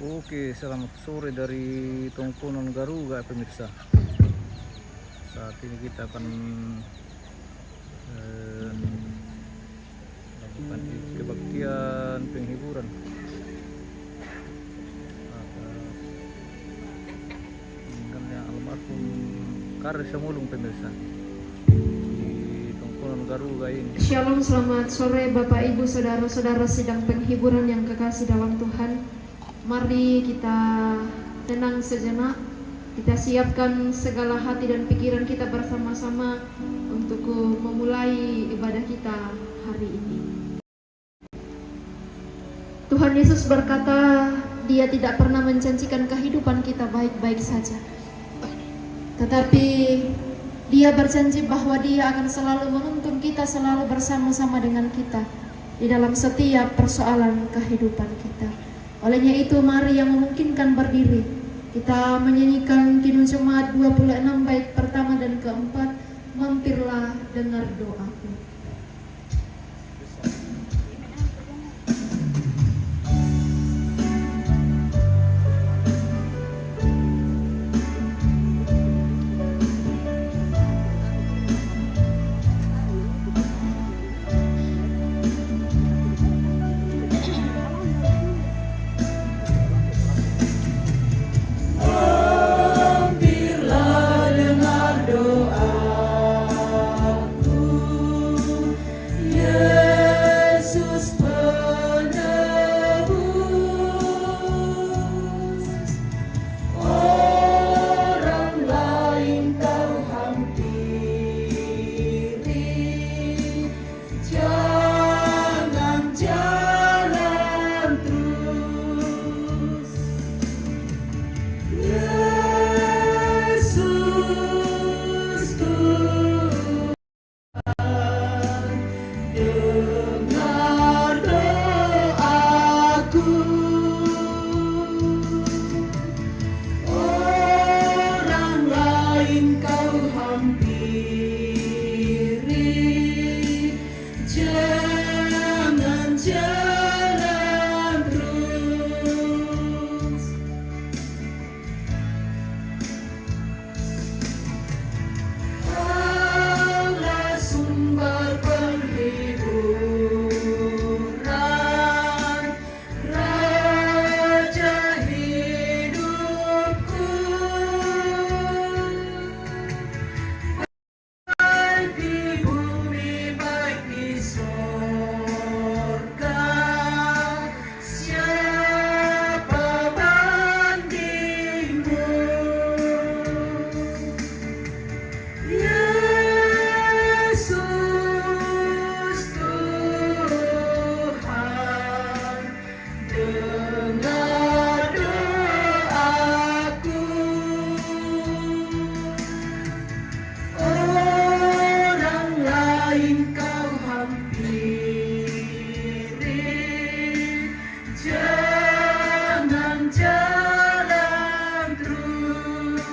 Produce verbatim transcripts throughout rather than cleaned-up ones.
Oke, selamat sore dari Tongkonan Garuga, pemirsa. Saat ini kita akan, eh, lakukan kebaktian penghiburan atas meninggalnya almarhum Kare Samulung, pemirsa, di Tongkonan Garuga ini. Shalom, selamat sore Bapak, Ibu, Saudara-saudara sidang penghiburan yang kekasih dalam Tuhan. Mari kita tenang sejenak, kita siapkan segala hati dan pikiran kita bersama-sama untuk memulai ibadah kita hari ini. Tuhan Yesus berkata, Dia tidak pernah menjanjikan kehidupan kita baik-baik saja. Tetapi Dia berjanji bahwa Dia akan selalu menuntun kita, selalu bersama-sama dengan kita di dalam setiap persoalan kehidupan kita. Olehnya itu, mari yang memungkinkan berdiri, kita menyanyikan Kidung Jemaat dua puluh enam bait pertama dan keempat, Mampirlah Dengar Doaku. Hampirlah dengar doaku, Yesus Penebus. Orang lain kau hampiri, jangan jalan terus. Yesus, Tuhan, dengar doaku. Orang lain kau hampiri, jangan jalan terus. Allah sumber penghiburan, Raja hidupku. Baik di bumi, baik di sorga, siapa bandingmu? Yesus Tuhan, dengar doaku. Orang lain kau hampiri, jangan jalan terus.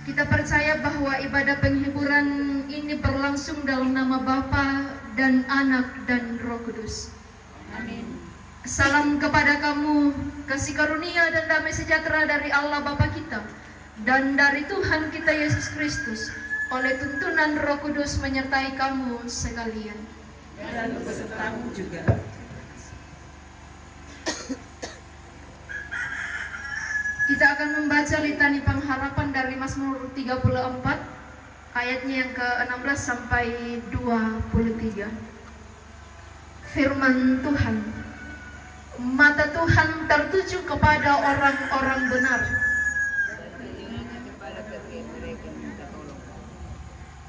Kita percaya bahwa ibadah penghiburan ini berlangsung dalam nama Bapa dan Anak dan Roh Kudus. Amin. Salam kepada kamu, kasih karunia dan damai sejahtera dari Allah Bapa kita dan dari Tuhan kita Yesus Kristus, oleh tuntunan Roh Kudus menyertai kamu sekalian. Dan besertamu juga. Kita akan membaca litani pengharapan dari Mazmur tiga puluh empat, ayatnya yang ke enam belas sampai dua puluh tiga. Firman Tuhan, "Mata Tuhan tertuju kepada orang-orang benar.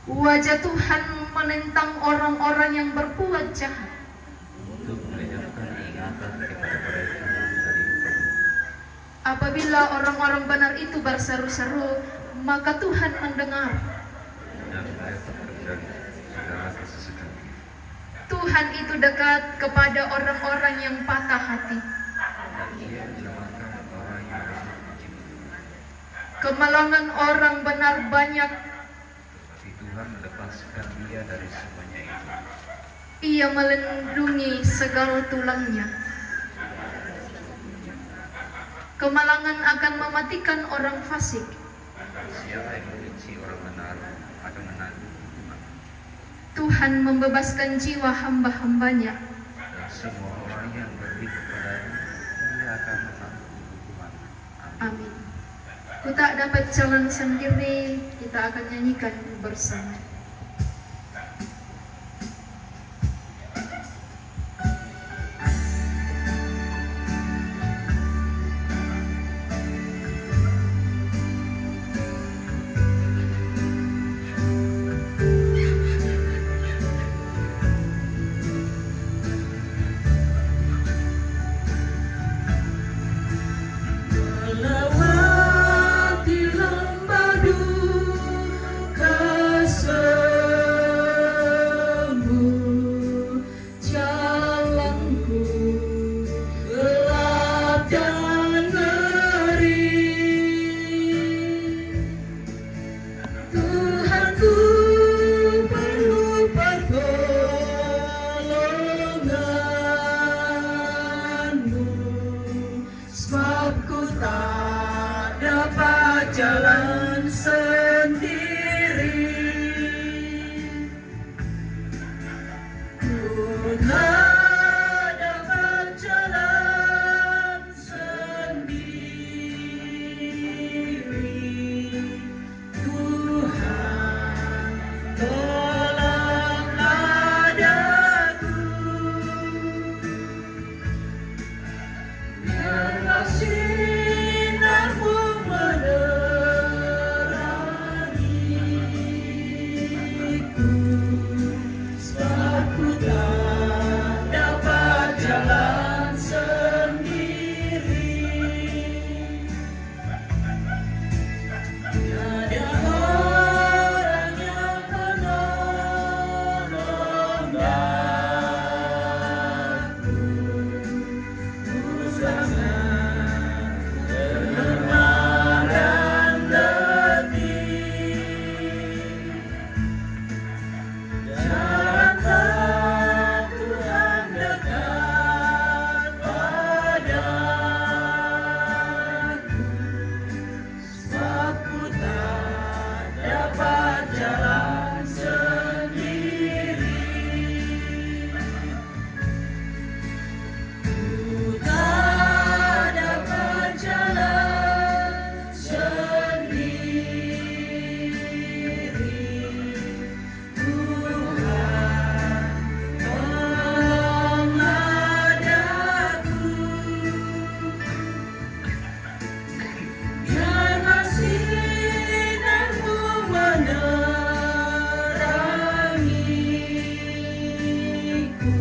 Wajah Tuhan menentang orang-orang yang berbuat jahat." Untuk menegakkan peringatan kepada mereka yang dari. Apabila orang-orang benar itu berseru-seru, maka Tuhan mendengar. Dan mereka terjadi segala kesesakan. Tuhan itu dekat kepada orang-orang yang patah hati. Dan Ia menyelamatkan orang yang berhati. Kemalangan orang benar banyak. Tetapi Tuhan melepaskan dia dari semuanya itu. Ia melindungi segala tulangnya. Kemalangan akan mematikan orang fasik. Siapa yang membenci orang benar akan menanggung hukuman. Tuhan membebaskan jiwa hamba-hamba-Nya. Dan semua orang yang berlindung kepada-Nya, Ia akan menanggung hukuman. Amin. Ku tak dapat jalan sendiri, kita akan nyanyikan bersama. Melewati lembah duka semu, jalanku gelap dan ngeri. Tuhanku, perlu pertolongan-Mu, sebab ku tak dapat jalan sendiri. Ku tak dapat jalan sendiri. Tuhan, tolonglah daku. Biarlah sinar-Mu menerangiku, sebab ku tak dapat jalan sendiri. Tiada orang yang menolong daku. Ku sangat lemah dan letih. Jalanlah Tuhan dekat padaku, sebab ku tak dapat jalan sendiri. Ku tak dapat jalan sendiri. Tuhan, tolonglah daku. Biarlah sinar-Mu menerangiku,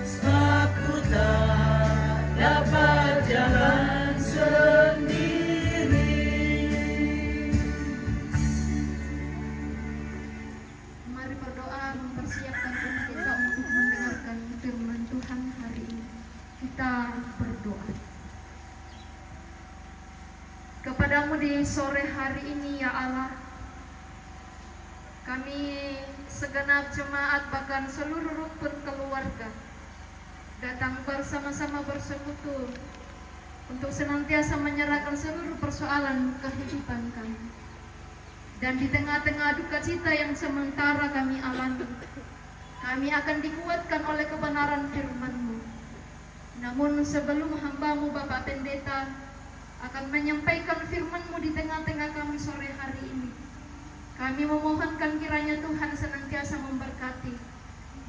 sebab ku tak dapat jalan sendiri. Mari berdoa mempersiapkan diri kita untuk mendengarkan firman Tuhan hari ini. Kita berdoa. Kepada-Mu di sore hari ini, ya Allah, kami segenap jemaat, bahkan seluruh rukun keluarga, datang bersama-sama bersekutu untuk senantiasa menyerahkan seluruh persoalan kehidupan kami. Dan di tengah-tengah duka cita yang sementara kami alami, kami akan dikuatkan oleh kebenaran firman-Mu. Namun sebelum hamba-Mu, Bapak Pendeta, akan menyampaikan firman-Mu di tengah-tengah kami sore hari ini, kami memohonkan kiranya Tuhan senantiasa memberkati,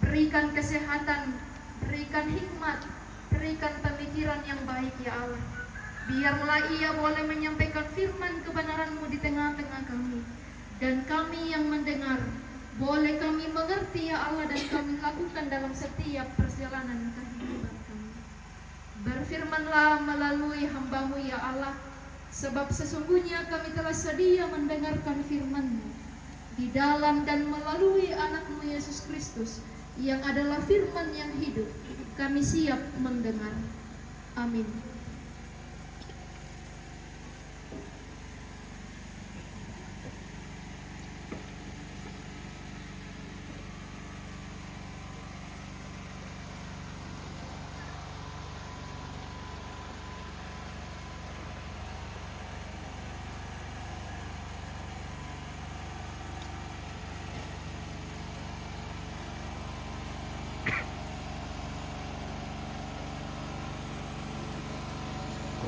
berikan kesehatan, berikan hikmat, berikan pemikiran yang baik, ya Allah. Biarlah ia boleh menyampaikan firman kebenaran-Mu di tengah-tengah kami. Dan kami yang mendengar, boleh kami mengerti, ya Allah, dan kami lakukan dalam setiap perjalanan kehidupan kami. Berfirmanlah melalui hamba-Mu, ya Allah, sebab sesungguhnya kami telah sedia mendengarkan firman-Mu. Di dalam dan melalui Anak-Mu, Yesus Kristus, yang adalah firman yang hidup, kami siap mendengar. Amin.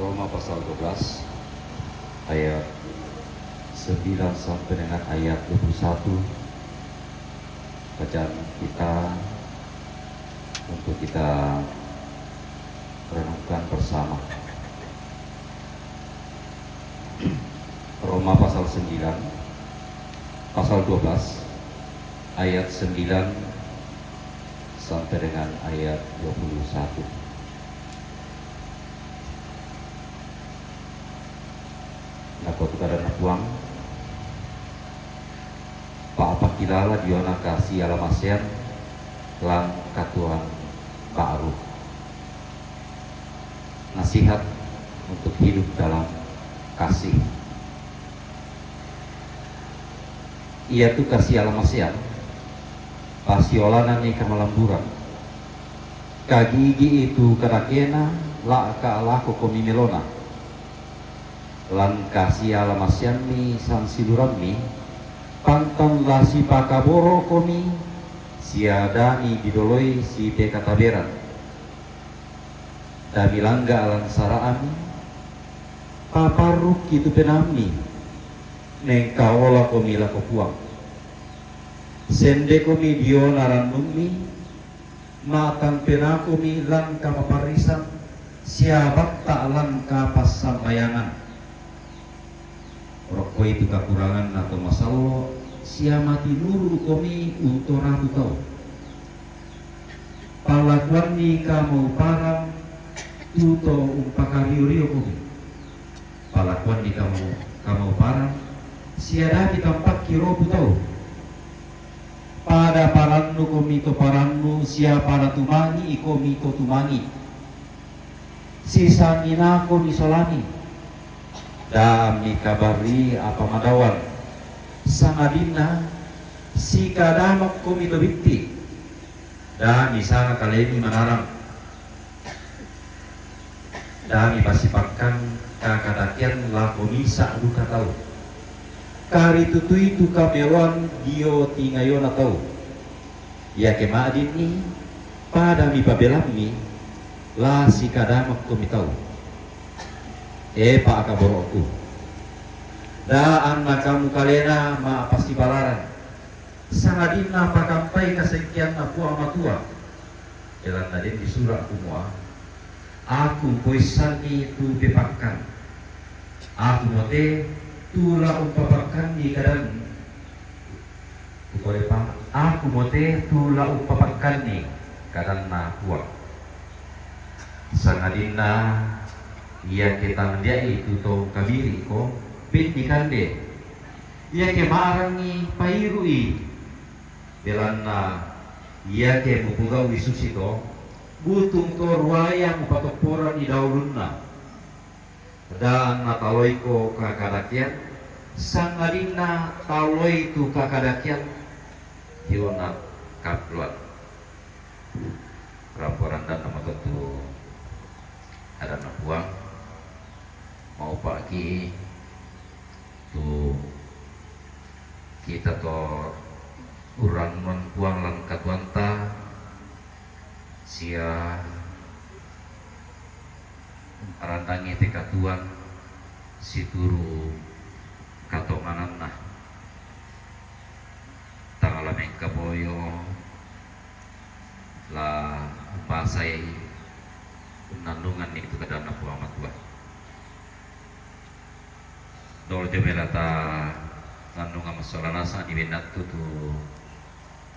Roma pasal dua belas ayat sembilan sampai dengan ayat dua puluh satu. Bacaan kita untuk kita renungkan bersama. Roma pasal sembilan, pasal dua belas ayat sembilan sampai dengan ayat dua puluh satu. Nakotu kadanna Puang, pa'pakilala diona kasi alamasean lan katuoan ba'ru. Nasihat untuk hidup dalam kasih. Iatu kasi alamasean, pasiolanan ni kamalamburan. Kagigi itu kadakena la'ka lako komi melona. Lan kasi alamaseanmi sansilurammi, pantan la sipakaboro komi, sia dami didoloi sipekataberan. Dami langga lan sara'ammi, paparrukki tu penaammi, mengkaola komi lako Puang. Sende komi diona rannummi, ma'tampenakomi lan kamaparrisan sia batta lan kapassambayangan. Rokkoi tu kakuranganna to masallo sia matinuru komi untoratu tau. Pallakuanni kamauparan tu to umpakario-rio komi. Pallakuanni kamau-, kamauparan sia dami tampakki ropu tau. Pada parannu komi to parannu sia pada tumangi komi to tumangi. Sisanginako misolani. Dami kabarri apa madawan, sangadinna sikadamakko mi to bitti. Dami sanga kalemi manarang. Dami pasipakkan kakadakean lako misa duka tau. Karitutui tu kameloan dio tingayona tau. Iake ma'dinni, pada mipabelammi, la sikadamakko mi tau. E pa'kaboro'ku, da anna kamu kalena ma'pasibalaran, sangadinna pakampai kasengkeanna Puang Matua. Belanna den disura kumua, Aku poissanni tu pepakkan. Aku mote tu la umpapakkanni kadanmu. Kupolepa, aku mote tu la umpapakkanni kadanna Puang. Sangadinna iake tang dia'i tu to kabiri'ko, benni kande. Iake marangi, pairu'i. Belanna iake mupogau'i susito, butung to ruaya mupatopporanni dao ulunna. Da anna taloiko kakadakean, sangadinna taloi tu kakadakean, hiona kapluan. Ramporandanna matotu adanna Puang, maupa'ki tu kita to urrannung Puang lan katuoanta, sia arandangi te katuoan situru katongananna. Tang la mengkaboyo, la umbasai unnannunganni tu kadanna Puang Matua. Dolo jomai lata nannunga massola nasang di bennattu tu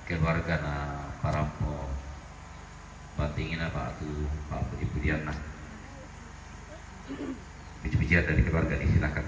keluargana parampo pantingina, Pak, tu Pak Pudi-pudianna. Puji-pujian dari keluarga ini, silakan.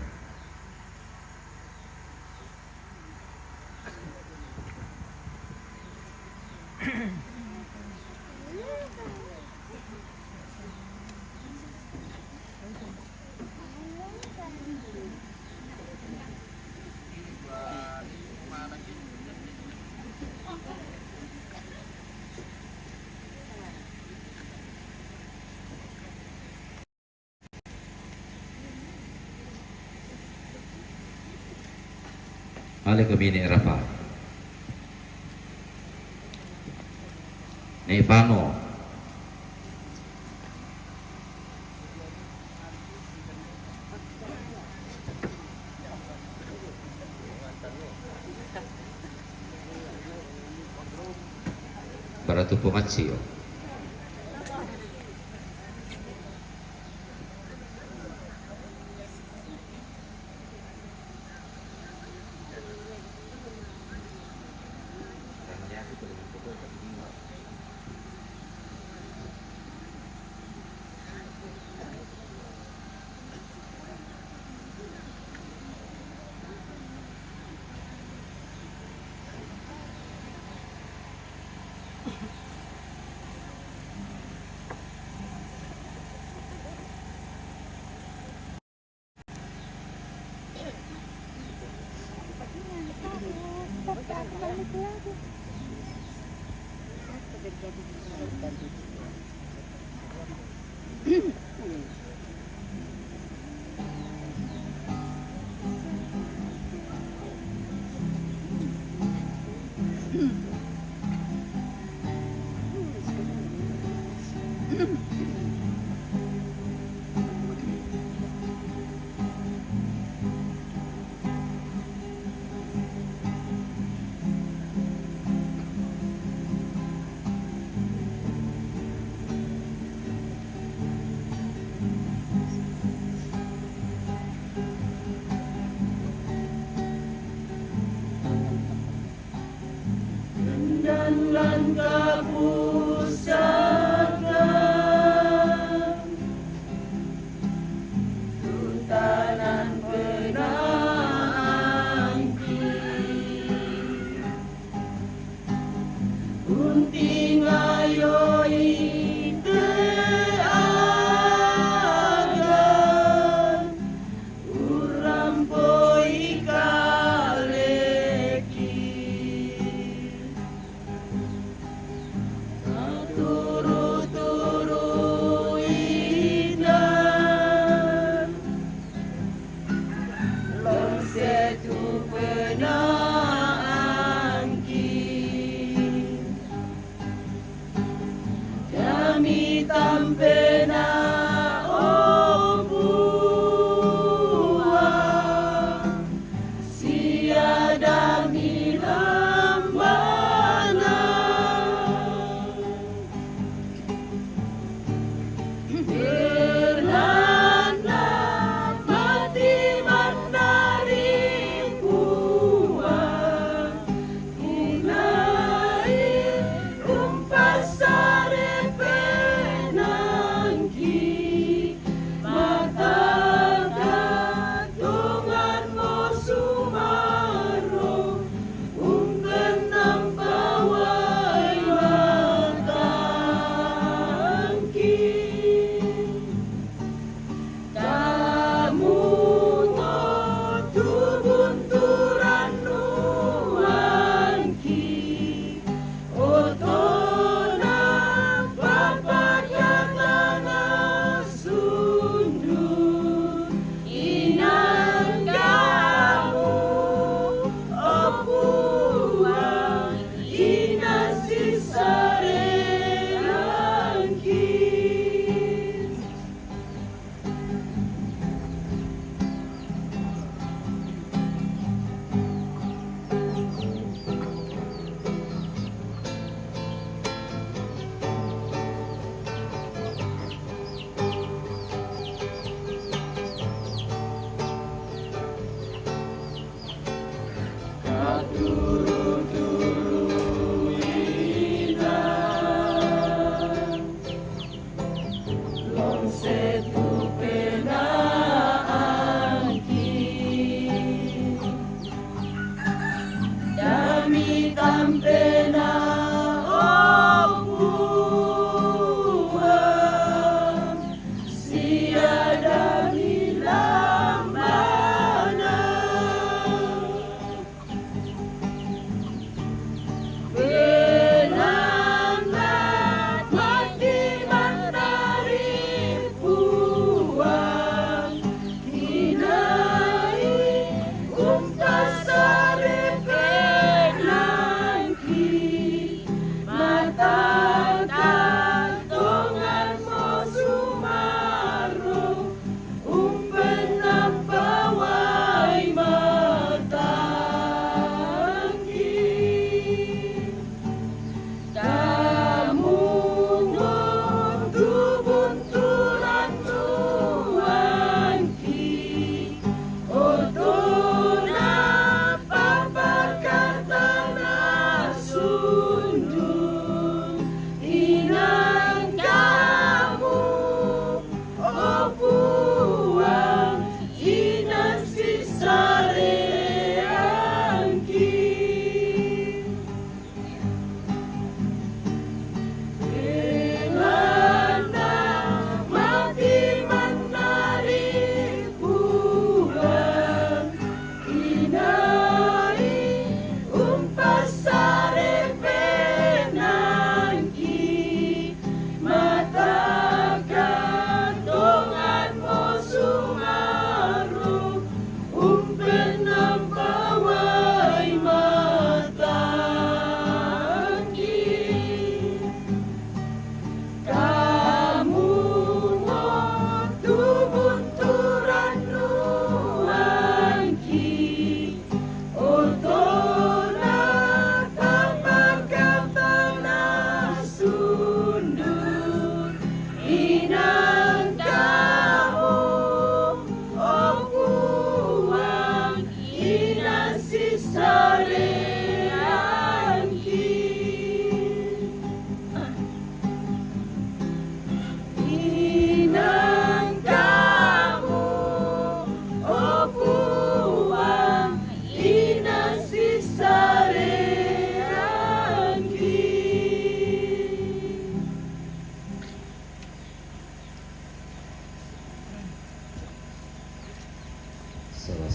Aleko mine rapa. Nei pano. Tupo macio. Dan langkah pusaka, tutanan penangki. Unti ngayo ite agan, urampoi kaleki. Turu-turu ina, longse tu penangki. Kami tampena ompua, siada mi lambana. Bernanda mati mandari pua, unai umpasare penangki, mata katongan mo sumaro, umpen nampawai matangki.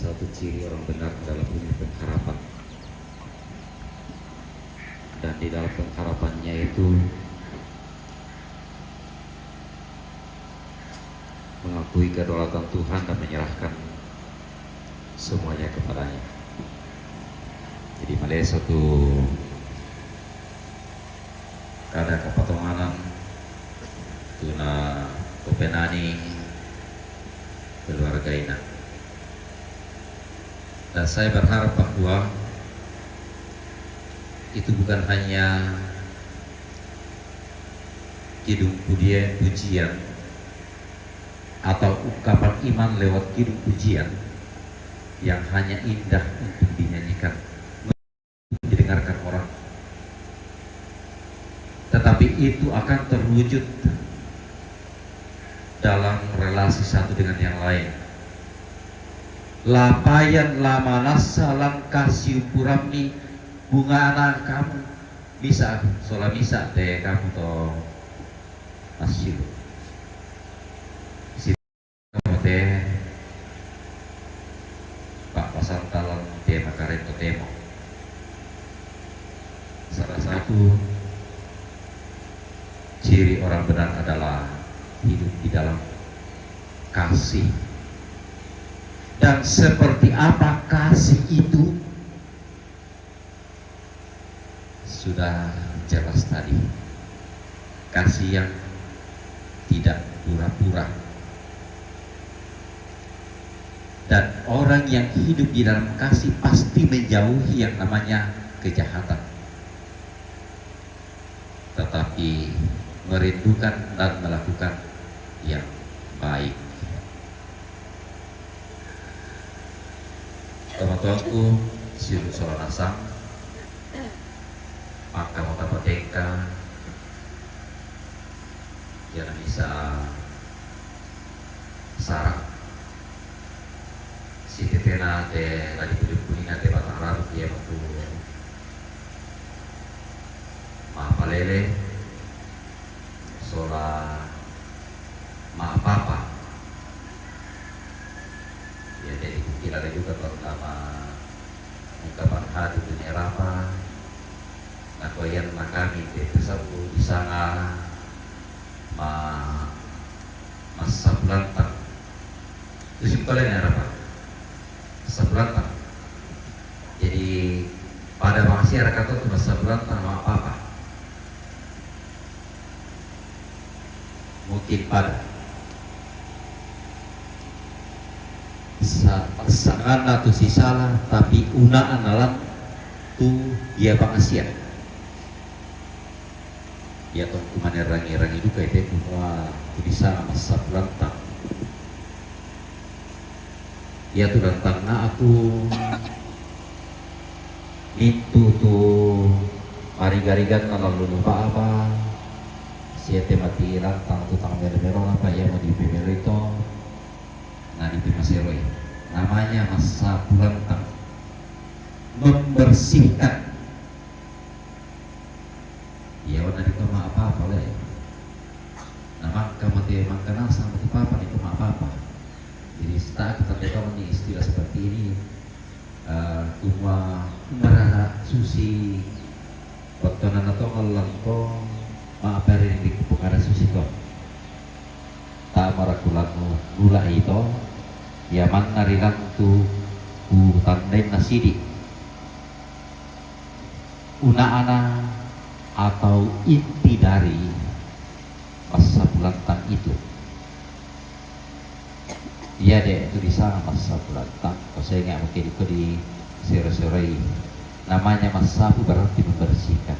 Satu ciri orang benar adalah punya pengharapan. Dan di dalam pengharapannya itu mengakui kedaulatan Tuhan dan menyerahkan semuanya kepadanya. Jadi, male satu kada kapatonganan tu na kopenani keluarga ina. Dan saya berharap bahwa itu bukan hanya kidung pudia-, pujian atau ungkapan iman lewat kidung pujian yang hanya indah untuk dinyanyikan, didengarkan orang. Tetapi itu akan terwujud dalam relasi satu dengan yang lain. Lapayan lamanasa lan kasiumpuranmi bunga anak kamu. Misa, sola misa te kamu to asilu. Kamu te Pak Pasantalan te makarento temo. Salah satu ciri orang benar adalah hidup di dalam kasih. Dan seperti apa kasih itu? Sudah jelas tadi, kasih yang tidak pura-pura. Dan orang yang hidup di dalam kasih pasti menjauhi yang namanya kejahatan, tetapi merindukan dan melakukan yang baik. Tomatuangku, siulu sola nasang, mangka mo tapatengka, ia na misa sara. Sitetena te la dipudipudina te batang rambut ia matu mapalele sola ma'papa. Ia jadi kukira juga kalau nama ungkapan hati tu nerapa. Nakoyan na kami te tersebut di sana ma massapulantang. Itu simpelnya apa? Massapulantang. Jadi pada bangsa rakato tu massapulantang ma apa-apa. Mungkin pada sa-, sangana tu sisala, tapi unaan alam tu ia bangsa. Ia tong kumanerangi-rangi duka ite kumua tu di sana massapulantang. Ia tu lantang na aku mintu tu mariga-rigan na lalu lupa apa. Siate mati lantang tu tang melo-melo apa ia mau di pemelo itu. Nah, di pemaseroi. Namanya massapulantang. Membersihkan. Ia wana di kama apa-apa le. Nah, mangka mate, mangka nasang mate papa di kama apa-apa. Jadi, setelah kita tahu nih istilah seperti ini, eh, cuma merasa susi, waktu nana to ngelengko, ma apa ri di kepengara susi to. Tamara kulaku nula ito, ia manna rilantu ku tandain nasidi. Una'na atau inti dari massapulantang itu. Ia de' tu di sana massapulantang, ko saya ingat mungkin iko di sero-seroi. Namanya massapu berarti membersihkan.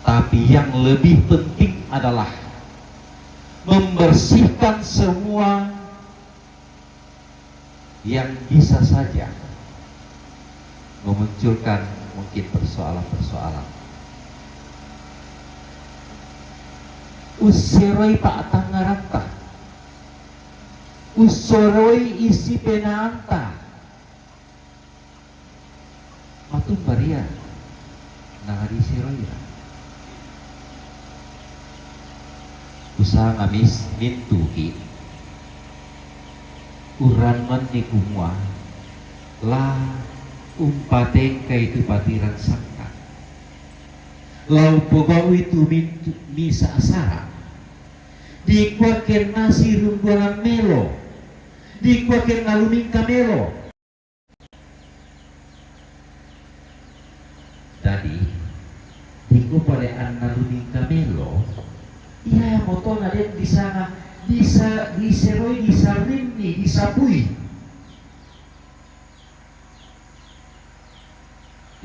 Tapi yang lebih penting adalah membersihkan semua yang bisa saja memunculkan mungkin persoalan-persoalan. Usseroi pa'tangngaranta, usseroi isi penaanta, matumbaria nangadi seroira. Usanga mis-, mintuki Uranmanni kumua, la umpatengkai tu patirang sangka, la umpogau'i tu mintu-, misa sara, dikua kenna sirunduangan melo, dikua kenna lumingka melo. Dadi, dikua pole anna lumingka melo, iamo tona den disanga, disa-, diseroi, disarinni, disapui.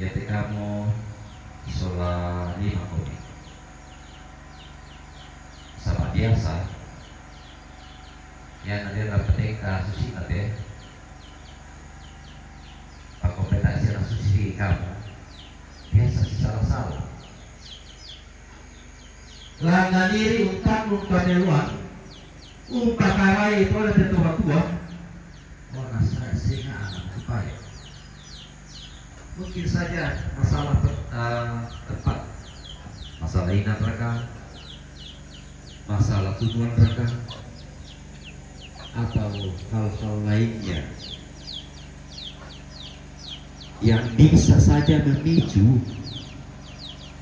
Iate kamu sola lima kopi. Saba biasa, iana den la patengka susina te, pakkompetasi la susi kamu, biasa sisala-sala. Langaniri untannung kameloan, umpakarai tole te tomatua, oh, nasa-, senga anak supaya. Mungkin saja masalah pe-, eh, tempat. Masalah inan raka, masalah tujuan raka, atau hal-hal lainnya yang bisa saja memicu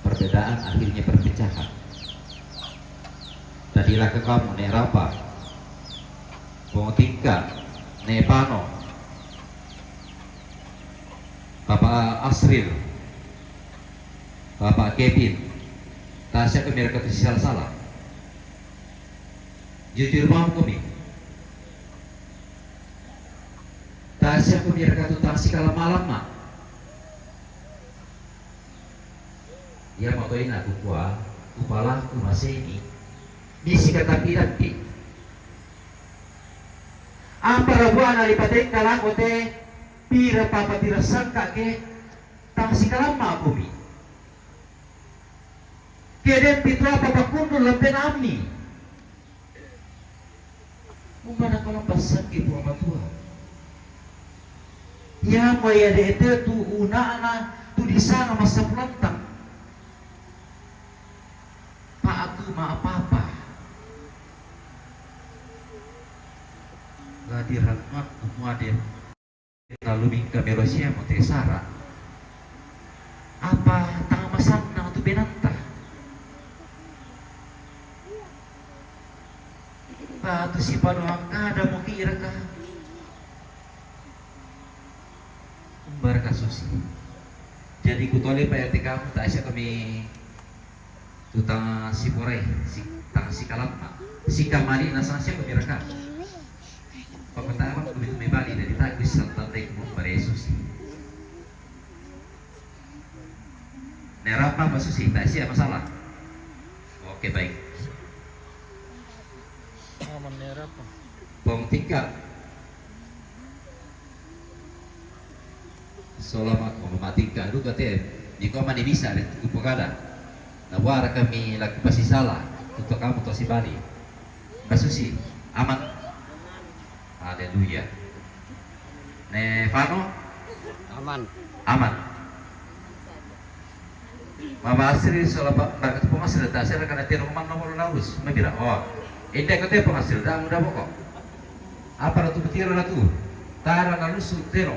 perbedaan, akhirnya perpecahan. Tadi raka kamu, Nek Rapa, Pong Tingka, Nek Pano, Papa Asril, Papa Kevin, tasiakomi raka tu sisala-sala. Jujur mako komi. Tasiakomi raka tu tang sikalamma-lamma. Iamo toina kukua, kupalaku maseni, misi katapi dappi. Apa la buana ripatengka lako te, pira papa pira sangka ke, tang sikalamma komi. Ke den pitu apa pakkunru lampenammi. Umba nakalappassakki Puang Matua. Iamo ia de te tu una'na tu disanga massapulantang. Pa'tu ma'papa. La dirannang kumua de. Lalu mingka melo siamo te sara. Apa tang masannang tu benanta? Patu sipadoang kada mo kiraka. Umbaraka susi. Jadi kutole pa R T kamu, tak siap kami. Tu tang siporai, si-, tang sikalamma, sikamari nasang siapa kira-kira? Pamatawa kami tu mebali dari tagus santatai ku Yesus. Nerapa apa susi, tak siap masalah. Oke, baik. Aman nerapa. Pong tingka. Sola mako mamatikka duka te, dikua mani bisa de kupogada. Nabuara kami laku pasisala, untuk kamu to sibali. Basusi, aman. Haleluya. Ne Fano? Aman. Aman. Mama Asri sola pa, baka tu Pong Asri, tak sera kana tero man nomor na urus, mabira. Oh, inda ko te Pong Asri, dah muda boko. Apa ratu betiro ratu? Tara na lusu tero.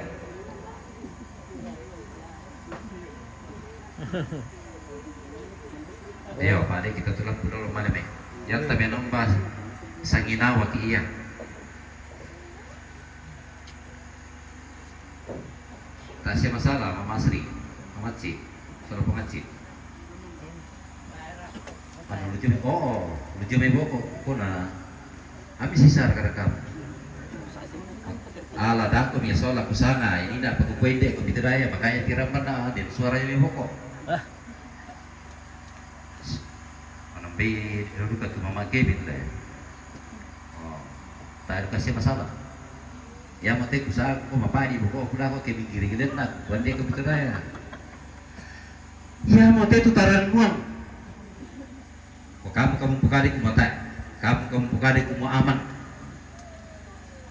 Ayo, pada kita tulang pulau mana me? Yang tapi nombas sanginawa ki iya. Tak sia masalah, Mama Sri, Mama Ci, sola Pong Aci. Anu lucu me, oh, lucu me boko, kona. Ami sisar karakam. Ala dako mi sola kusanga, ini na paku kuende ko bitadaya, makanya tiram mana, dia suaranya me boko. Ah. Manambe, duka tu Mama Kevin le. Oh, tak ada kasih masalah. Iamo te kusako mapadi boko, kudako ke mingkiri gelenna, kuande ke bitadaya. Iamo te tu tarannuang. Ko kamu, kamu pokade kumata, kamu, kamu pokade kumu aman.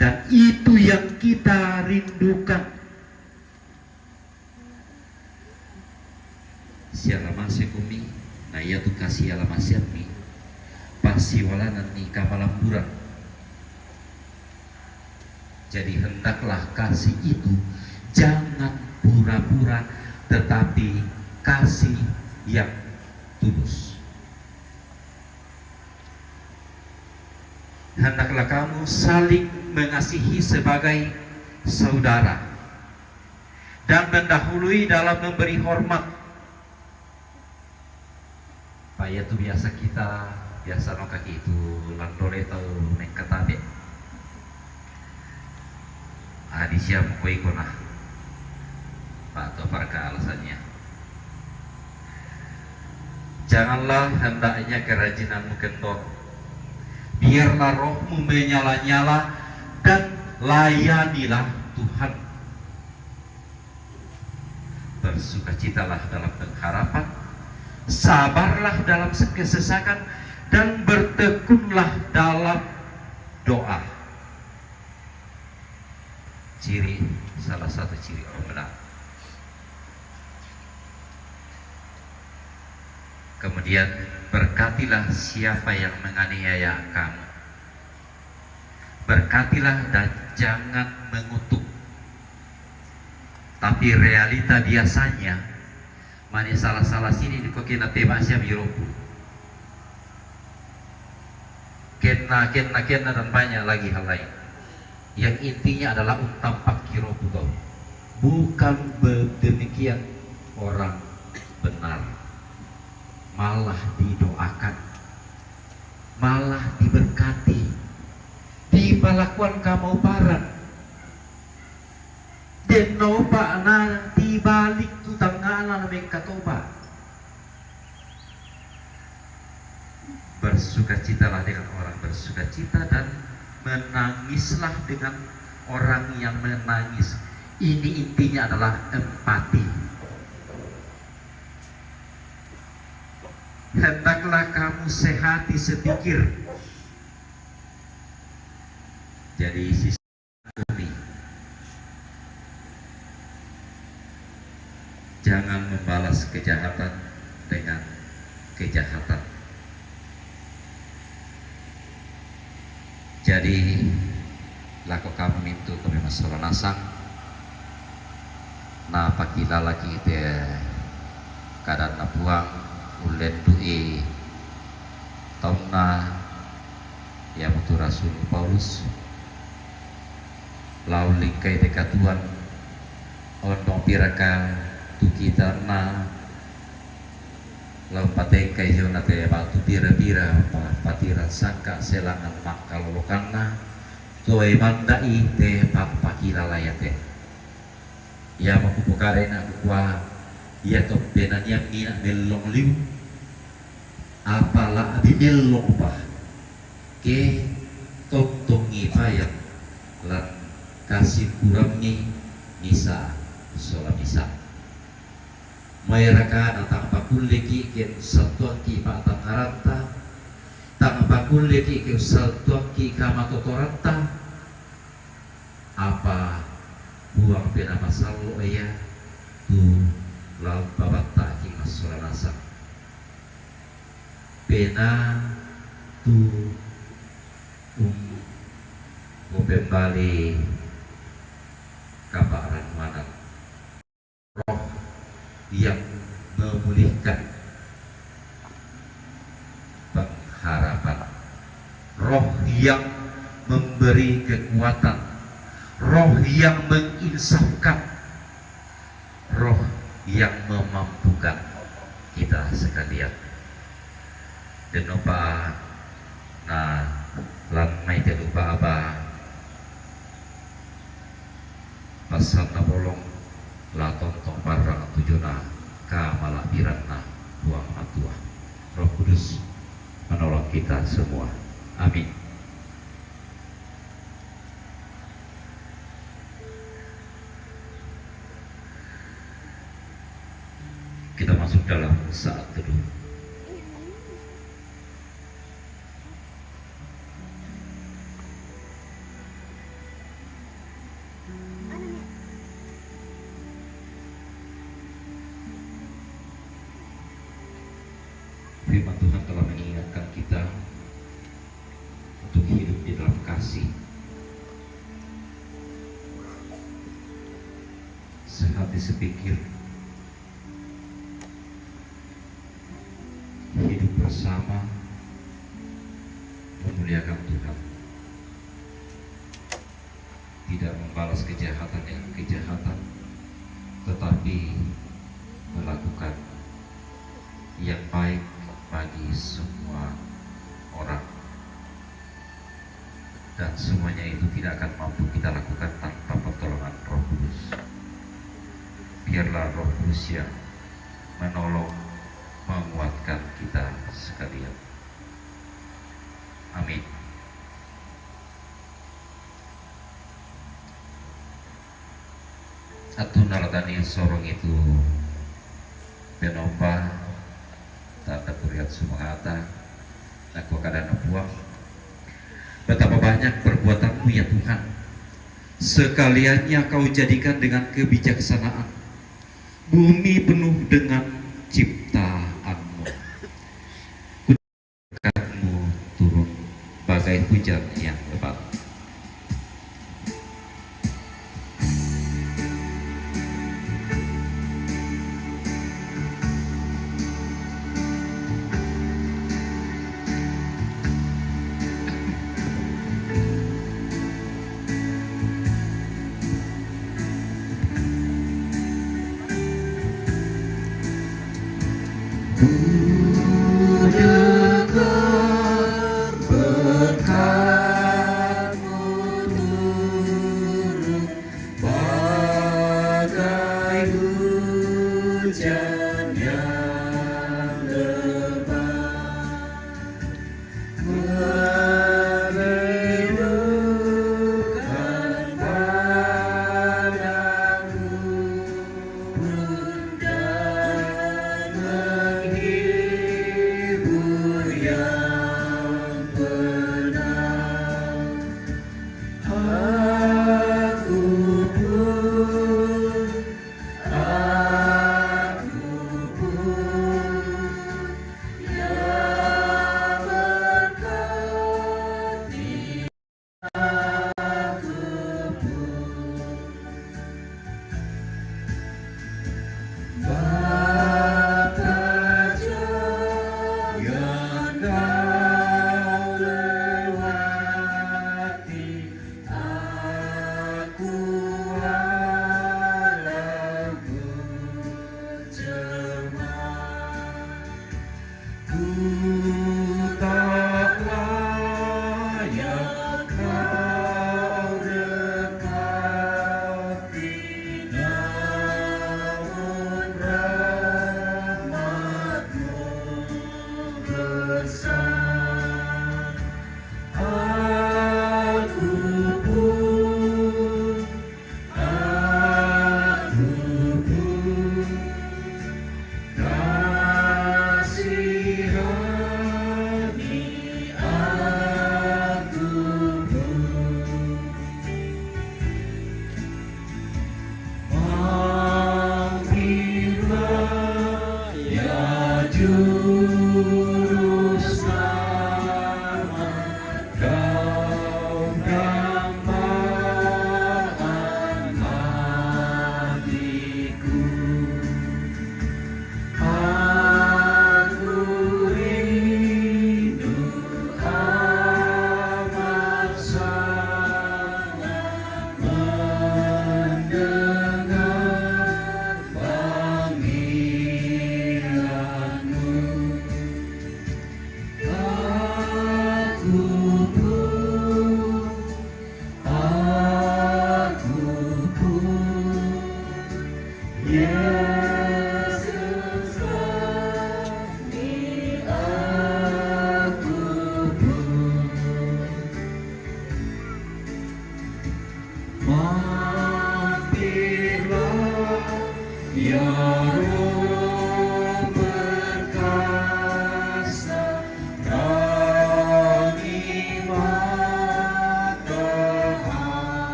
Dan itu yang kita rindukan. Sialamasekomi, na iatu kasialamaseammi, passiwalananni kamalamburan. Jadi hendaklah kasih itu jangan pura-pura, tetapi kasih yang tulus. Hendaklah kamu saling mengasihi sebagai saudara dan mendahului dalam memberi hormat. Paya tu biasa kita, biasa no kaki itu landole tau neng katabe. Adi siam koi kona. Pak to parka alasannya. Janganlah hendaknya kerajinanmu kendor. Biarlah rohmu menyala-nyala dan layanilah Tuhan. Bersukacitalah dalam pengharapan, sabarlah dalam kesesakan, dan bertekunlah dalam doa. Ciri, salah satu ciri orang benar. Kemudian, berkatilah siapa yang menganiaya kamu. Berkatilah dan jangan mengutuk. Tapi realita biasanya, mani salah-salah sini di kokena tebak siam Europu. Kena, kena, kena, dan banyak lagi hal lain. Yang intinya adalah untampak Europu kau. Bukan be-, demikian orang benar. Malah didoakan, malah diberkati, dipalakuan kamauparan. Den nopa na dibalik tu tangana na mengkatoba. Bersukacitalah dengan orang bersukacita dan menangislah dengan orang yang menangis. Ini intinya adalah empati. Hendaklah kamu sehati sepikir. Jadi sisi kami, jangan membalas kejahatan dengan kejahatan. Jadi, lako kami mintu kami masola nasang, na pakilala ki te kadanna Puang ullendu'i taunna, iamotu Rasul Paulus, lao lingkai te katuoan, ondong piraka tu kitanna, lao patengkai jona te batu pira-pira pa-, patiran sangka selangan makkalolokanna, toe manda'i te pa-, pakilala iate. Iamo kupokarena kukua, ia to penaniammi na mellong liu, apa la'bi mellongpa, ke tongtongi payang lan kasimpurammi misa sola misa. Maeraka na tang pakulleki ke sattuakki pa'tangngaranta, tang pakulleki ke sattuakki kamatotoratta, apa Puang Penaa Masallo ia tu la umpabatta'ki massola nasang. Penaa tu um-, umpembali kapa'rannuanan. Roh yang memulihkan pengharapan, roh yang memberi kekuatan, roh yang menginsafkan, roh yang memampukan kita sekalian. Dennopa na lan mai te lupa apa passanna bolong la tontong parrang tujuna kamala'biranna Puang Matua. Roh Kudus menolong kita semua. Amin. Kita masuk dalam saat teduh. Firman Tuhan telah mengingatkan kita untuk hidup di dalam kasih. Sehati sepikir, hidup bersama, memuliakan Tuhan, tidak membalas kejahatan dengan kejahatan, tetapi melakukan yang baik bagi semua orang. Dan semuanya itu tidak akan mampu kita lakukan tanpa pertolongan Roh Kudus. Biarlah Roh Kudus yang menolong, menguatkan kita sekalian. Amin. Atu nalatani sorong itu penomba tata puriat sumangata, nakua kada napuang. Betapa banyak perbuatanmu ya Tuhan. Sekaliannya kau jadikan dengan kebijaksanaan. Bumi penuh dengan ciptaanmu. Berkatmu turun bagai hujan yang lebat. Ku dengar berkat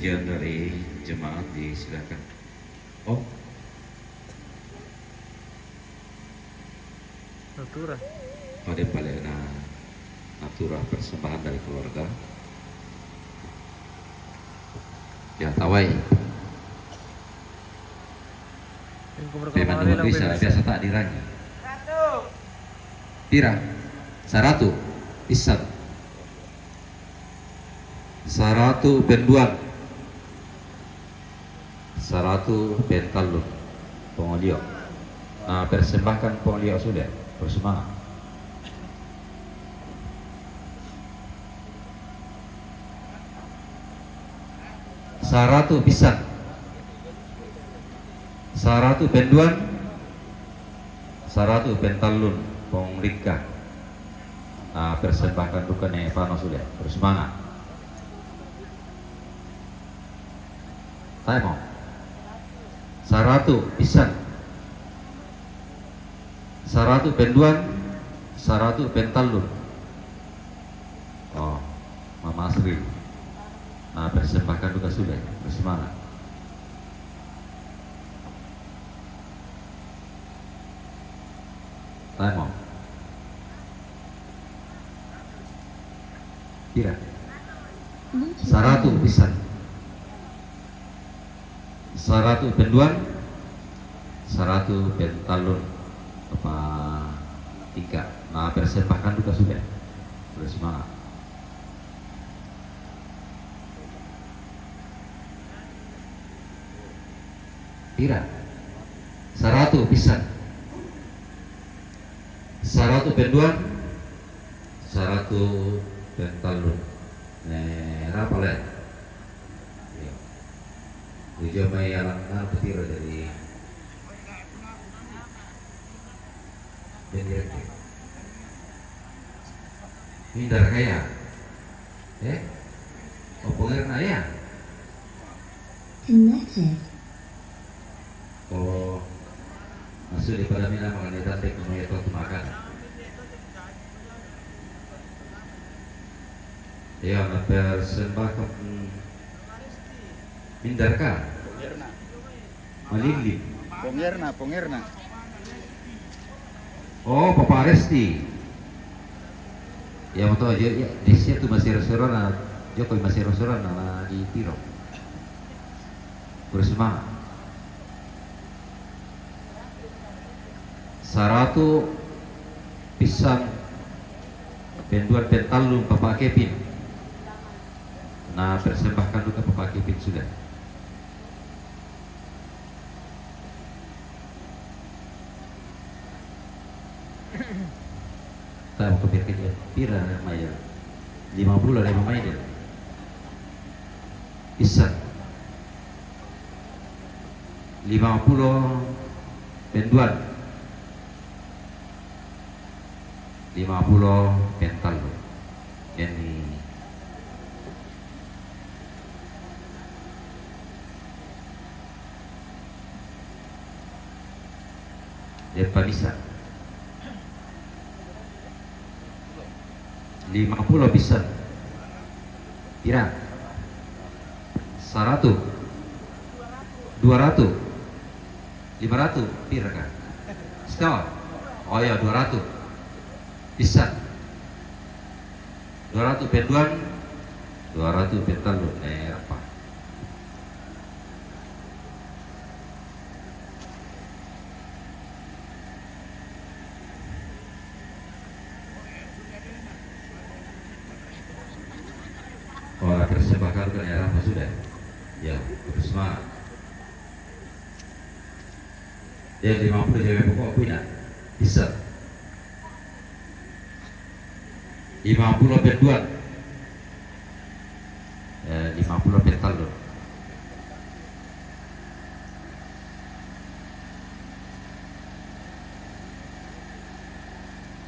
Yang dari jemaat disilakan. Oh, Natura. Pada balik na natura persembahan dari keluarga. Ya, tawai. Yang kemerdekaan Pembantu bisa, biasa tak dirangi. Pira? Saratu. Isan. Saratu penduan. Saratu pentallun. Pongolio. Nah, persembahkan pongolio sudah. Persembahan. Saratu pisan. Saratu penduan. Saratu pentallun. Pong Rikka. Nah, persembahkan duka ne pano sudah. Terus semangat. Taimo. Saratu pisan. Saratu penduan, saratu pentallun. Oh, Mama Asri. Nah, persembahkan duka sudah. Terus semangat. Taimo. Pira? Saratu pisan. Saratu penduan, saratu pentallun. Apa tiga? Nah, persembahkan duka sudah. Terus semangat. Pira? Saratu pisan. Saratu penduan, saratu pentallun. Ne, rapa le? Iya. Ujo mai alang na petiro dari pendirik. Mindar kaya. Eh? Opo ngirna ya? Connected. Oh, maksud daripada mina makan di tante kemaya tuh makan. Iya, na persembahkan, hmm, mindar ka? Malilin. Pong Erna, Pong Erna. Oh, Papa Resti. Ya, mau tahu aja, ya, di situ masih restoran, ah, Jokowi masih restoran, ah, di Tiro. Terus semangat. Saratu pisan penduan pentallun Papa Kevin. Nah, persembahkan duka Papa Kevin sudah. Tamu ko pikir dia, pira mai dia? Lima puluh lima mai dia. Pisan. Lima puluh penduan. Lima puluh pentallun. Ini dia pamisa. Lima puluh pisan. Pira? Saratu. Dua ratu. Lima ratu. Pira ka? Setengah. Oh ya, dua ratu. Pisan. Dua ratu penduan. Dua ratu pentallun. Eh, apa? Ora persembahkan ke daerah apa sudah? Ya, terus mah. Ya, lima puluh jawe pokok aku ingat. Bisa. Lima puluh penduan. Eh, lima puluh pentallun.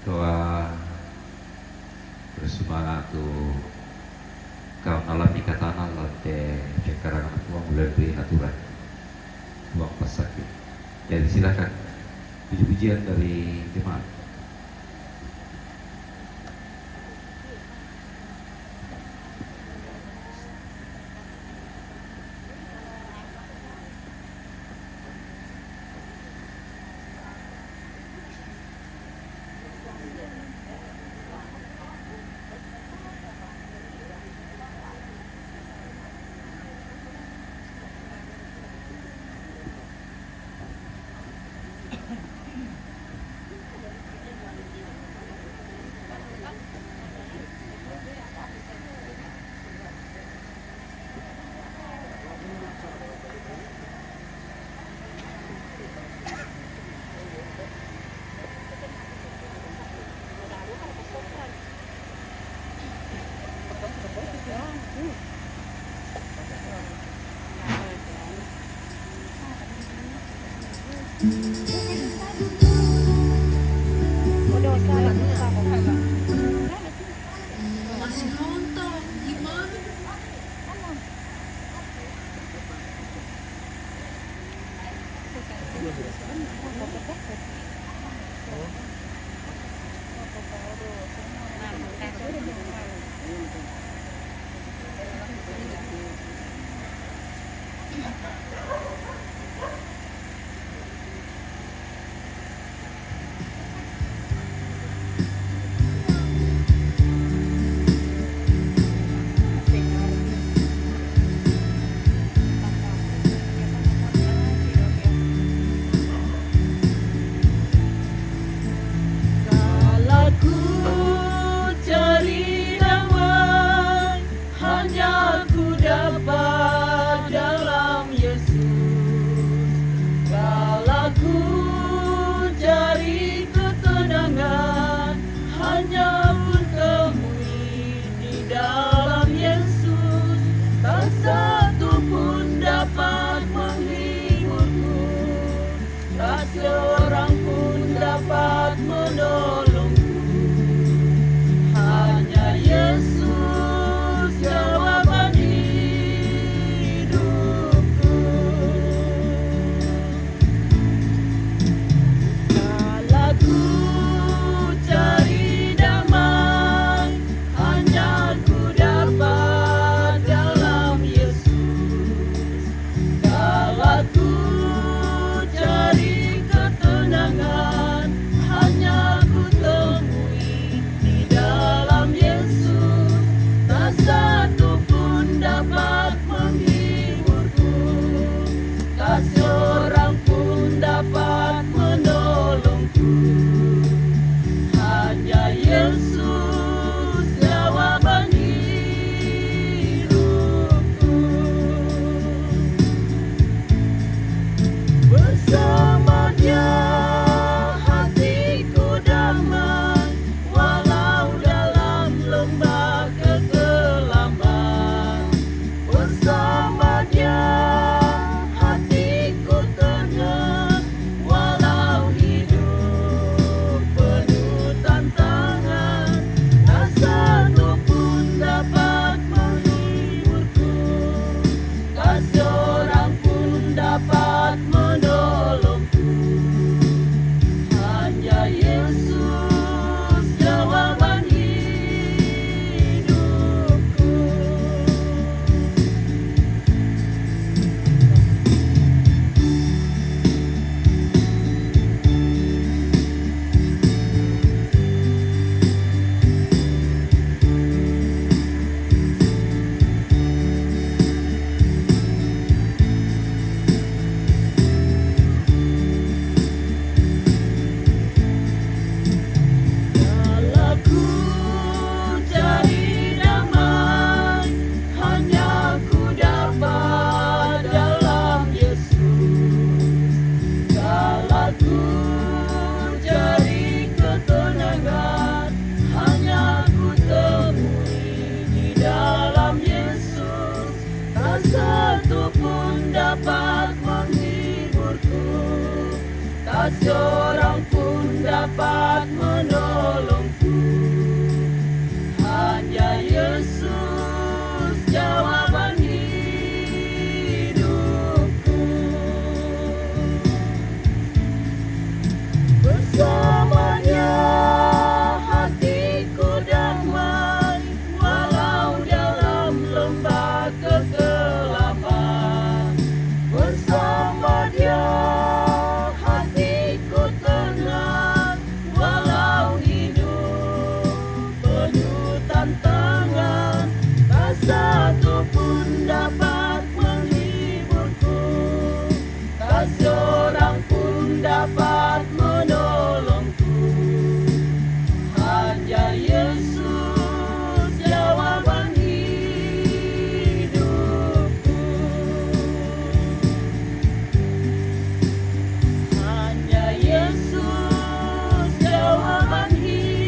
Toa bersemangat tu kau ngalami katana lante pekarangan Puang melalui aturan Puang pasaki. Jadi silakan puji-pujian dari jemaat. Satu pun dapat menghiburku, tak seorang pun dapat menolongku. Hanya Yesus jawaban hidupku. Bersama-Nya hatiku damai, walau dalam lembah kekelaman. Bersama Dia hatiku tenang, walau hidup penuh tantangan. Tak satu pun dapat menghiburku, tak seorang pun dapat menolongku. Hanya Yesus jawaban hidupku. Hanya Yesus jawaban hidupku.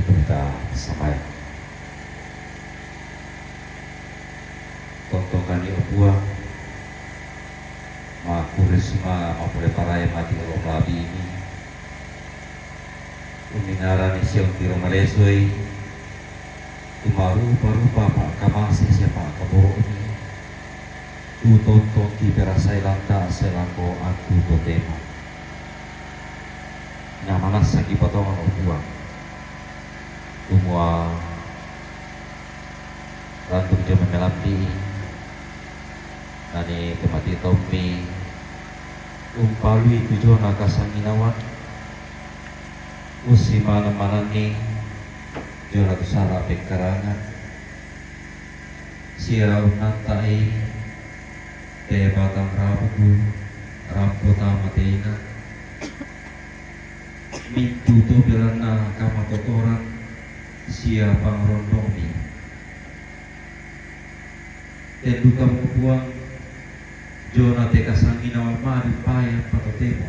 Kita samai. Tontong kami, o Puang, ma kurisma mapole parai mati ro malambi ni. Umingaran ni siang tiro malesoi, tu marupa-rupa pa'kamase sia pa'kaboro'mi, tu tontongki perasai lanta selangko aku totemo. Na manassaki patongan, o Puang, kumua lantu jama melambi, nani tu mati tommi umpalui tu jona kasanginauan, ussimaneng-manenni jona tu sara pengkarangan, sia unnanta'i te batang rambu, rampo tama teina, mintu to belanna kamatotoran sia pangrondongmi. Ten duka, o Puang, jona te kasanginauan madi pae apa totemo.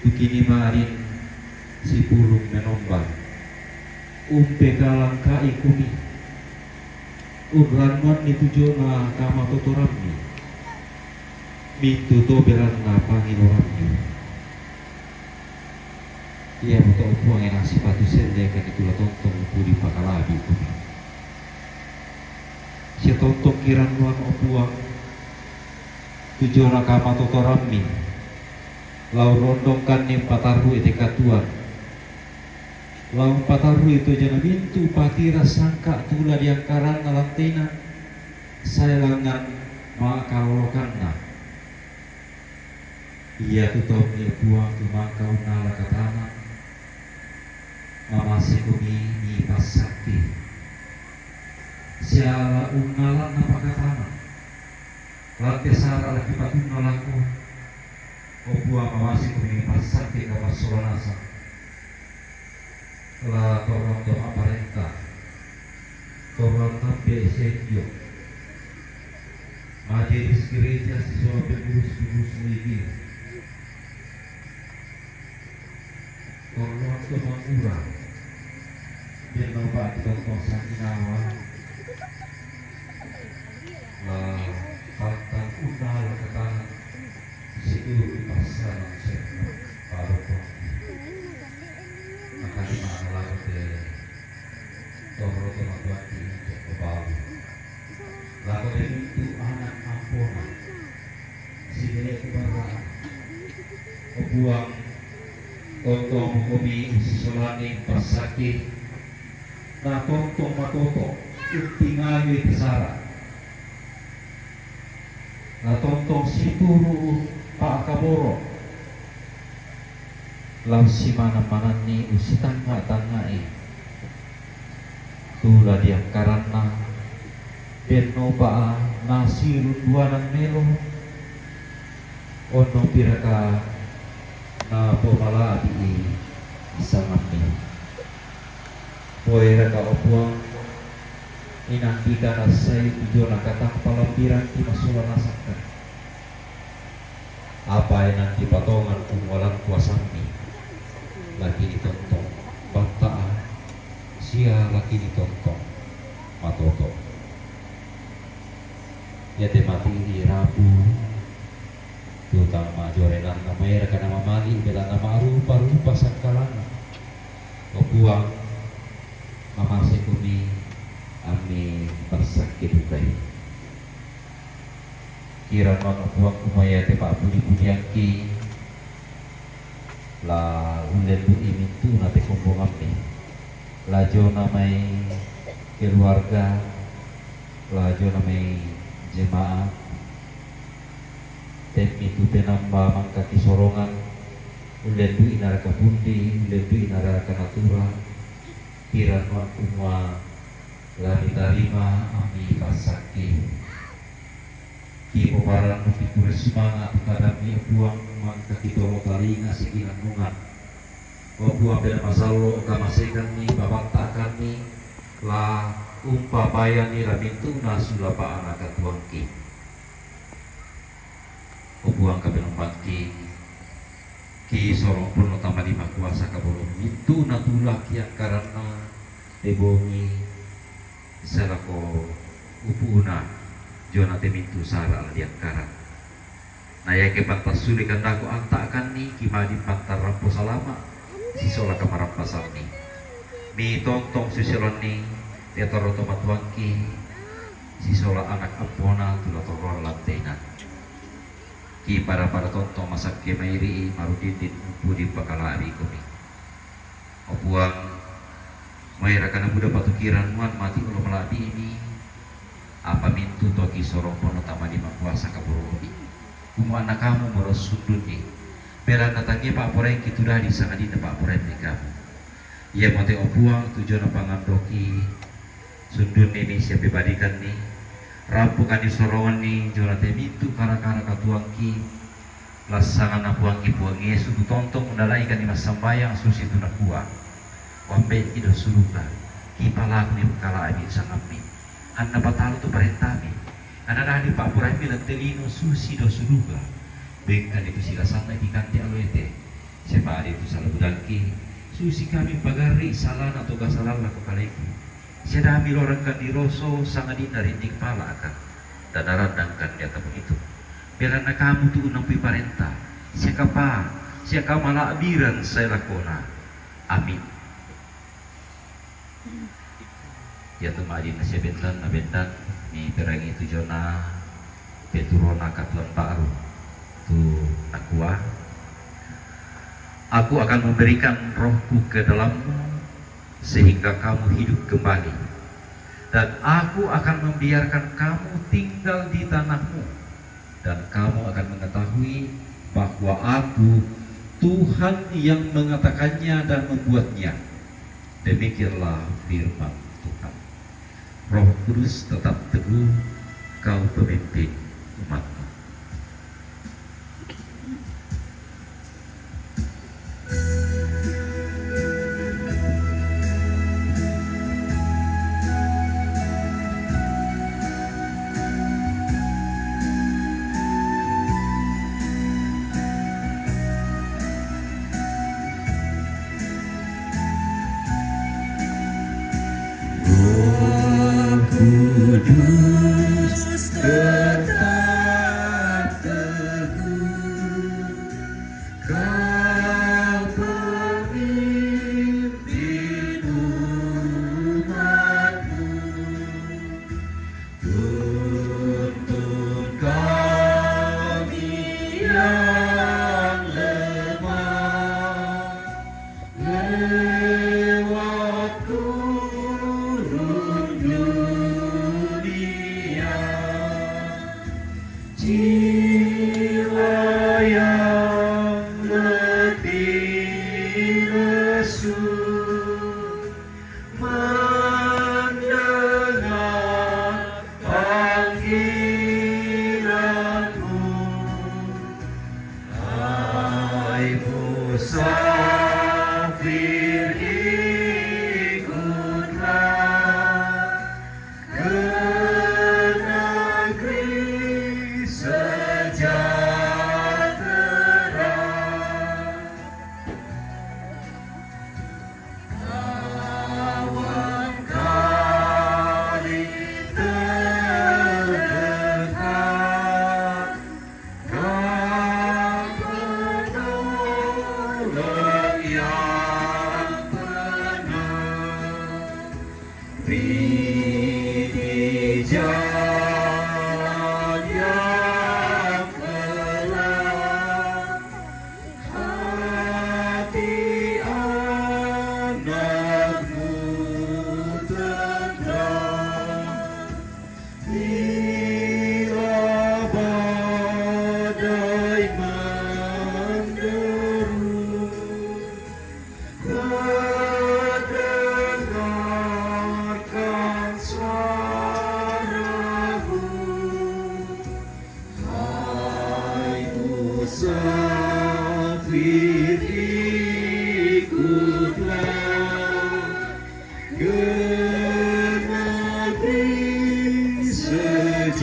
Tu kini marin sipulung menomba, umpekalangka'i kumi, unrannuanni tu jona kamatotorammi, mintu to belanna pangilorammi. Iamoto, o Puang, e nasipatu sendeka ni tu la tontong pudi pakalabi kumi. Sia tontong kirannuan, o Puang, tu jona kamatotorammi, lao rondongkanni patarru e te katuoan, lao patarrui to jana mintu patira sangka tu la diangkaranna lantena, sae langngan ma'kalolokanna. Iatu taunni, o Puang, tu mangka unnala katana, mamasekomi mipassakki, siala unnalanna pakatana, lante sara laki patunna lako, o Puang, mamasekomi mipassakki kamassola nasang. La torang to ma'parenta, torang tampe senjo, majelis gereja sisola pengurus-pengurus ligi, torang to mangura, denno batu tongkong sanginawa, la pantang unnala katana, situru passalang senno, palopo. Maka di mana lako te torro to matuanti untuk kebalu. Lako te untuk anak ampona. Sibele kubarra. O Puang, tontong mokomi usisolani passakki. Na tontong matoto, uttingayu pesara. Na tontong situru pa'kaboro, lao simanang-mananni usitangnga-tangngai tu la diangkaranna, denno pa nasirunduanang melo, Ondong piraka na pomalabi i sangammi. Poiraka o Puang, inanggika nassai tu jona katang palambiran ti massola nasakka. Apa inang dipatongan kumua lan kuasammi, laki ditontong batta'a sia laki ditontong matoto. Iate mati i rapu tu tang majorenanna, maeraka namamali belanna ma'rupa-rupa sakkalana. O Puang, mamasekomi ammi passakke dukai. Kirannuang Puang kumua iate pa'pudi-pudiangki la ullendu'i mintu'na te kombongammi, la jona mai keluarga, la jona mai jemaat, temmi tu penamba mangka kisorongan, ullendu'i naraka pundi, ullendu'i naraka natura, kirannuang kumua la ditarima ammi passakke. Kipoparannu kikure sumanga' tu kadammi, o Puang, mangka kitoro talinga sikinannungan. O Puang, peda masallo kamasekanni, pabatta'kanni, la umpapayanni la mintu'na sulapa ana' katuoangki. O Puang, kapenombanki, kisorong ponno tama limakuasa kaboro mintu'na tu la kiangkaranna te bongi, sai lako upu'na jona te mintu' sara' la diangkarang. Na iake pantassu ri kandako anta'kanni, kimadi pantarrampo salama' sisola kamarampasammi. Mitontong sisioloanni te torro to matuangki sisola ana' ampona tu la torroang lantena. Kipada-pada tontong masakke mairi'i marudindin umpudi pakala'bikomi. O Puang, maeraka nabuda patukirannuan mati olo mala'bi'mi, apa mintu' to kisorong ponno tama limakuasa kaboro'mi, kumua anna kamu molo sundunni, belanna tangia pa'poraiangki tu dadi sangadinna pa'poraiammi kamu. Iamote, o Puang, tu jona pangandoki, sundunni ni sia pebadikanni, rampokanni soronganni jona te mintu' kara-kara katuoangki, la sanganna Puangki Puang Yesu tu tontong undalaikanni massambayang susitu nakua, Ambe'ki dao suruga, kipalakuni pakala'bi sangammi, anna patalu tu parentami, anna dadi pa'poraiammi lan te lino susi dao suruga, bengkani tu silasanna kikante allo ete, sia padi tu sala budangki, susi kami pagarri' salana to gasalang lako kaleku. Sia dami lorang kandiroso sangadinna rinding pala'ka, dan narandangkan di atamu itu. Belanna kamu tu unnampi parenta, sia kapa, sia kamala'biran sae lakona. Amin. Iatu ma'dinna sia bendanna bendan miperangi tu jona peturona katuoan ba'ru tu nakua, Aku akan memberikan rohku ke dalammu, sehingga kamu hidup kembali. Dan aku akan membiarkan kamu tinggal di tanahmu, dan kamu akan mengetahui bahwa aku Tuhan yang mengatakannya dan membuatnya. Demikianlah firman Tuhan. Roh Kudus tetap teguh, kau pemimpin umat-Mu. Roh Kudus tetap Safi ikutlah ke negeri sejahtera.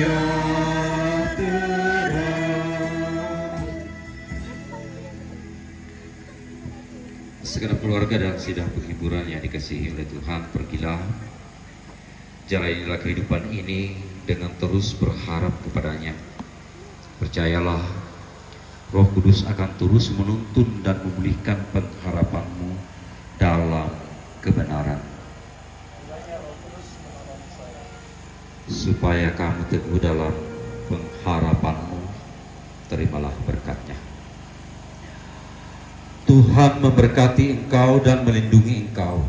Segenap keluarga dan sidang penghiburan yang dikasihi oleh Tuhan, pergilah, jalanilah kehidupan ini dengan terus berharap kepada-Nya. Percayalah, Roh Kudus akan terus menuntun dan memulihkan pengharapanmu dalam kebenaran. Supaya kamu teguh dalam pengharapanmu, terimalah berkat-Nya. Tuhan memberkati engkau dan melindungi engkau.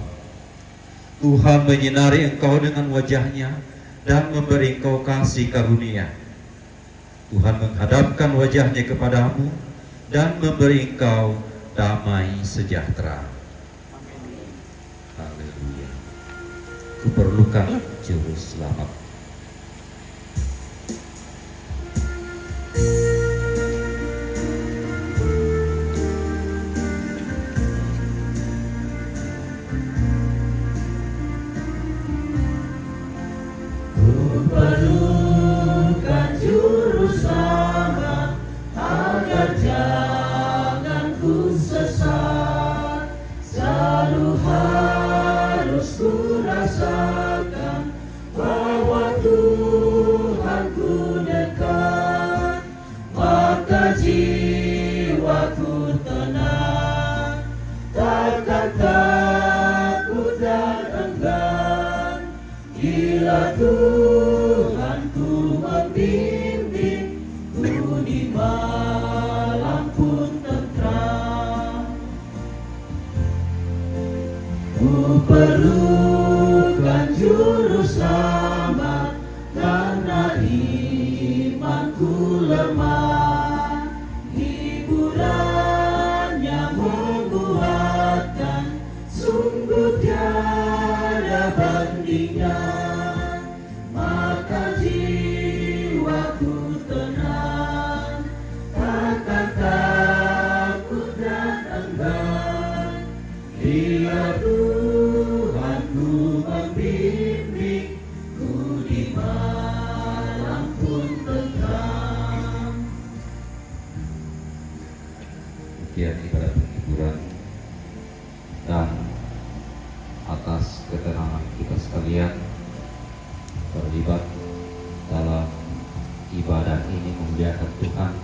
Tuhan menyinari engkau dengan wajah-Nya dan memberi engkau kasih karunia. Tuhan menghadapkan wajah-Nya kepadamu dan memberi engkau damai sejahtera. Haleluya. Kuperlukan juru selamat. Kuperlukan juru selamat agar jangan ku sesat. Selalu harus ku rasakan bahwa Tuhanku dekat, maka jiwaku tenang, takkan takut dan enggan. Bila Tuhanku membimbing, ku di malam pun tentram. Ku perlukan juru selamat karena imanku lemah. Hiburannya menguatkan, sungguh tiada bandingnya. Maka jiwaku tenang, takkan takut dan enggan. Bila Tuhanku membimbing, ku di malam pun tentram. Demikian ibadah penghiburan dan atas ketenangan kita sekalian terlibat dalam ibadah ini, memuliakan Tuhan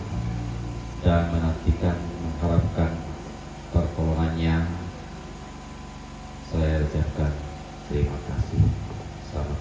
dan menantikan, mengharapkan pertolongan-Nya, saya ucapkan terima kasih. Selamat